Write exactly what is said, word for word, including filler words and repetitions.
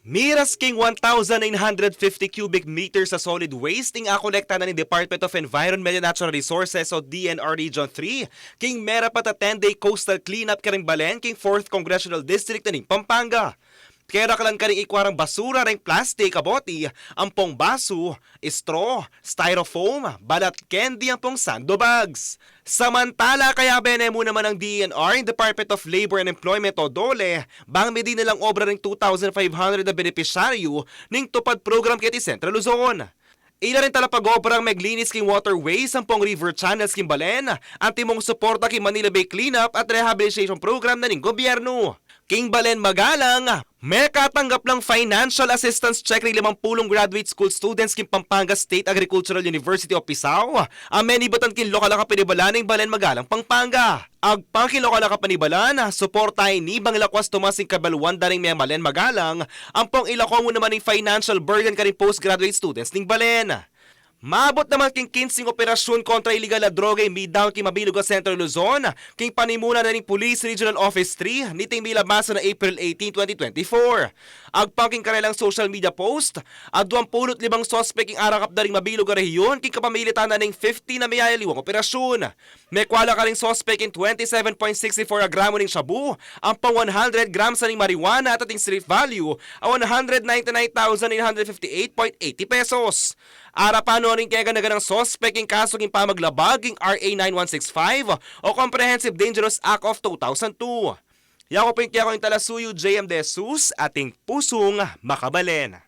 Miras king one thousand nine hundred fifty cubic meters a solid waste ing akolekta na ning Department of Environment and Natural Resources o D N R Region three king merapat a ten-day coastal cleanup karing balen king fourth Congressional District na ning Pampanga. Keraklan karing ikwa rang basura reng plastik a boti, ampong basu, straw, styrofoam, balat candy ampong sando bags. Samantala, kayabe ne mu naman ning D E N R, ing Department of Labor and Employment o DOLE, bang midi na lang obra ring two thousand five hundred a benepisyaryu ning TUPAD program keti Central Luzon. Ila ring talapagobrang meglinis king waterways ampong river channels king balen, antimong suporta king Manila Bay Cleanup at Rehabilitation Program na ning gobyernu. King Balen Magalang, mekatanggap lang financial assistance check ring limampulung graduate school students king Pampanga State Agricultural University o PSAU, a menibatan king lokal a kapanibalan ning Balen Magalang, Pampanga. Agpang king lokal a kapanibalan, suporta ini bang lakwas tumas ing kabaluan da ring mebalen Magalang, ampong ilako mu naman ing financial burden karing postgraduate students ning balen. Maabut naman king kinsing operasyun kontra iligal a droga ing midaun king mabilug a Central Luzon, king panimuna na ning Police Regional Office three, niting milabasan a April eighteen, twenty twenty-four. Agpang king karelang social media post, aduang pulu't limang suspek ing arakap da ring mabilug a rehiyun king kapamilatan na ning fifty na miyayaliwang operasyun. Mekwa la karing suspek ing twenty-seven point six four a gramo ning shabu, ampong one hundred grams na ning marijuana at ating street value a one hundred ninety-nine thousand nine hundred fifty-eight point eighty pesos. Arapan no ring keganaganang suspek ing kasu king pamaglabag king R A nine one six five o Comprehensive Dangerous Act of two thousand two. Yaku pu ing kekong talasuyu, J M De Jesus, ating pusung makabalen.